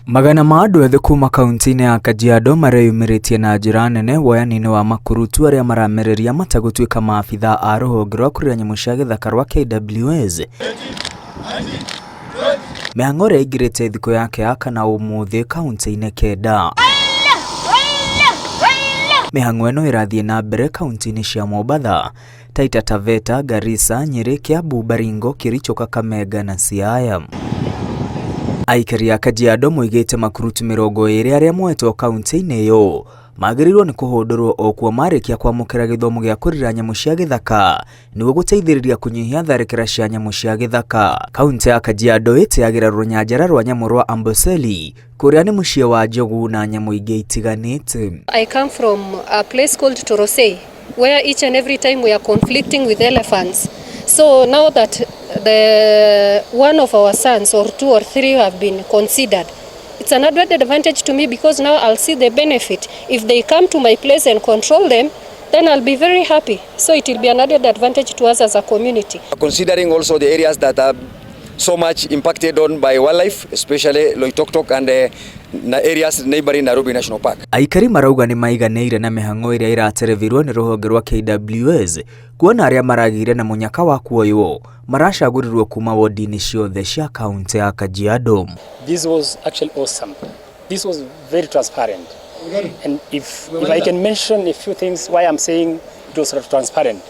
Magana ma andũ ethĩ kuma kaunti-inĩ ya Kajiado mareyumĩrĩtie na njĩra nene woyani-inĩ wa makurutu arĩa maramereria mata gũtuĩka maabithaa a rũhonge rwa kũrera nyamũ cia gĩthaka rwa KWS. Mĩhang'o ĩrĩa ĩingĩrĩte thikũ yake ya kana ũmũthĩ kaunti-inĩ kenda. Mĩhang'o ĩno ĩrathiĩ na mbere kaunti-inĩ cia Mombatha, Taita Taveta, Garissa, Nyeri, Kiambu, Baringo, Kericho, Kakamega na Siaya. Aikari a Kajiado moigĩte makurutu 20 arĩa moetwo kaunti-inĩ ĩyo magĩrĩirwo nĩ kũhũndũrwo o kuo marĩkia kwamũkĩra gĩthomo gĩa kũrera nyamũ cia gĩthaka nĩguo gũteithĩrĩria kũnyihia tharĩkĩra cia nyamũ cia gĩthaka. Kaunti ya Kajiado ĩtĩagĩra rũnyanjara rwa nyamũ rwa Amboseli kũrĩa nĩ mũciĩ wa njogu na nyamũ ingĩ itiganĩte. I come from a place called Torosei, where each and every time we are conflicting with elephants. So now that the one of our sons or two or three have been considered, it's an added advantage to me because now I'll see the benefit. If they come to my place and control them, then I'll be very happy. So it will be an added advantage to us as a community. Considering also the areas that are so much impacted on by wildlife, especially Loitoktok and areas neighboring Nairobi National Park. Aikari marauga nĩ maiganĩire na mĩhang'o ĩrĩa ĩraterevirwo nĩ rũhonge rwa KWS kuona arĩa maragĩire na mũnyaka wa kuoywo maracagũrirwo kuma wodi-inĩ ciothe cia kaunti ya Kajiado. This was actually awesome. This was very transparent. And if I can mention a few things why I'm saying it was transparent.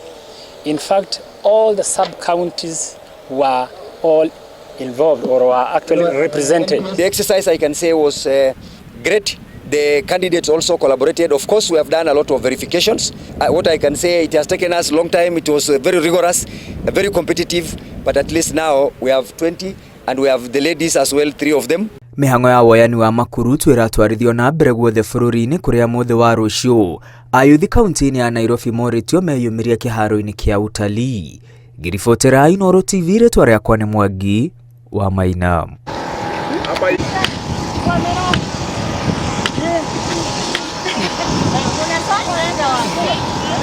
In fact, all the sub-counties were all involved or were actually represented. The exercise, I can say, was great. The candidates also collaborated. Of course, we have done a lot of verifications. What I can say, it has taken us a long time. It was very rigorous, very competitive, but at least now we have 20 and we have the ladies as well, 3 of them. Mĩhang'o ya woyani wa makurutu ĩratwarithio na mbere guothe bũrũri-inĩ kũrĩa mũthĩ wa rũciũ ayuthi kaunti-inĩ ya Nairobi morĩtio meyumĩrie kĩharo-inĩ kĩa utalii. Ngĩribotera Inooro TV, rĩtwa rĩakwa nĩ Mwangi wa Maina.